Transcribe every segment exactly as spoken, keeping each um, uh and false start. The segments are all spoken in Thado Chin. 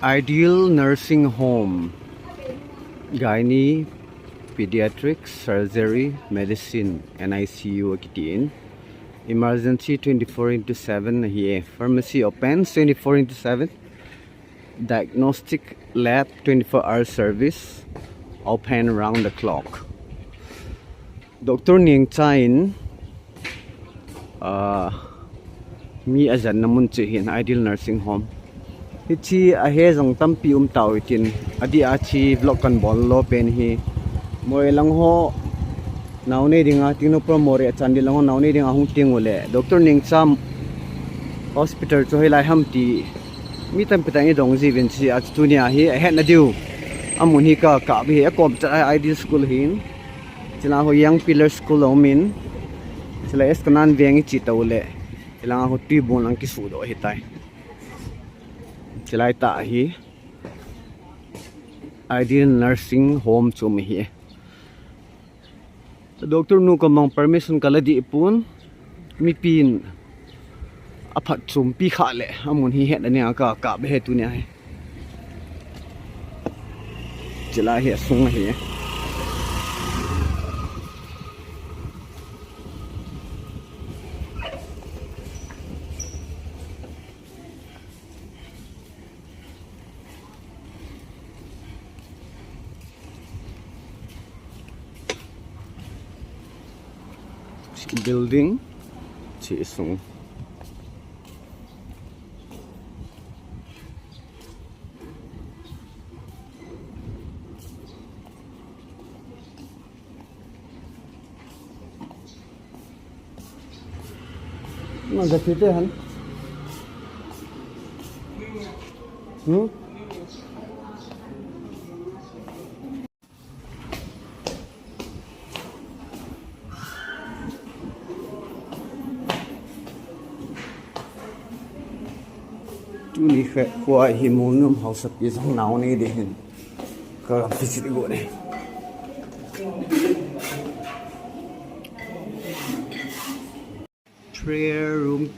Ideal Nursing Home, Gynae, Pediatrics, Surgery, Medicine, N I C U akitin. Emergency twenty-four into seven ahi e. Pharmacy opens twenty-four into seven. Diagnostic lab twenty-four hour service, open round the clock. Doctor Nengcha in, ah, mi ajanna mun chu hin Ideal Nursing Home. Hiche a he jong tampi um tau hitin, adeh a hiche vlog kan bol lou pen hi. Moreh lang ho, nao nei dinga, Tengnoupal Moreh a Chandel lang ho nao nei dinga hung teng uleh Doctor Nengcha Hospital chu hoilai ham ti mi tampi tah in eidong jiuvin, hiche a tunia hi ahetna diu amun hi kakap e. Akom chat a Ideal School hin, chulai ho Young Pillar School aumin, chulai S Kananveng iche tau leh, chulai ho Tuibong lang kisudoh ahitai. Chulai tah hi Ideal Nursing Home chu um ahi. Doctor nu kamang permission kala deh pon, mipin aphatchompi khah leh amun hi hetna dinga kakap e tunia hi. Chulai hi asung ahi. Building hiche sung. Na ga tite han. Hmm? Tuni kha kho a hi Molnom haosapi jong nao nei ding hin ka visit go ne. Prayer room,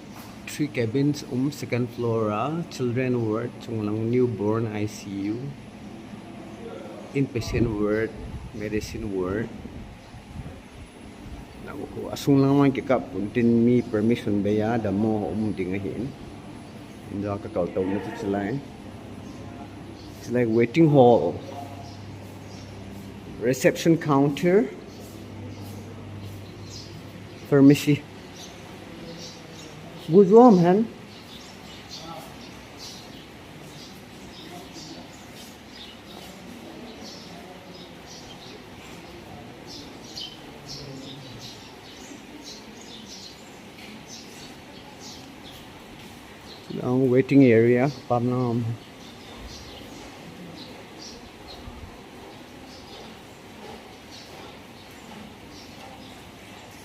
three cabins um, second floor a, children ward, chunglang newborn I C U, inpatient ward, medicine ward. Asung lang man kikap pon tin mi permission bei a dammo um ding ahin. Injo ka kal to na chu chulai. Chulai waiting hall. Reception counter. Pharmacy. Gu juam hen. Long waiting area, pam lam.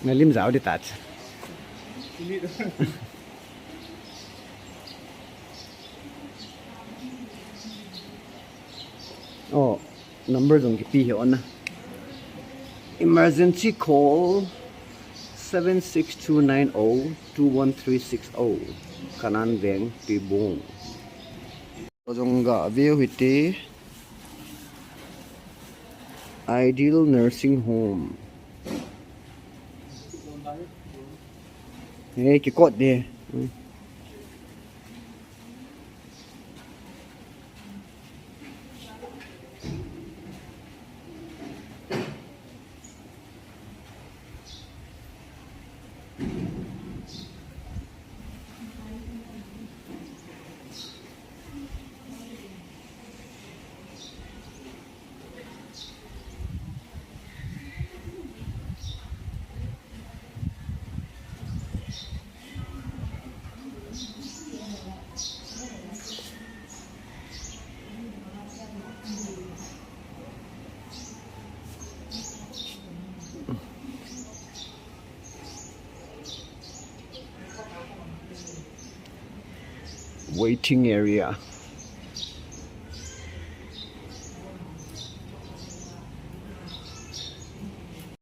Na lim jao di tat. Oh, number jong kipe hi ona. Emergency call seven six two nine oh two one three six oh. Kananveng, Tuibong. Jong ga veu hite. Ideal Nursing Home. Hey, kikot de. Waiting area.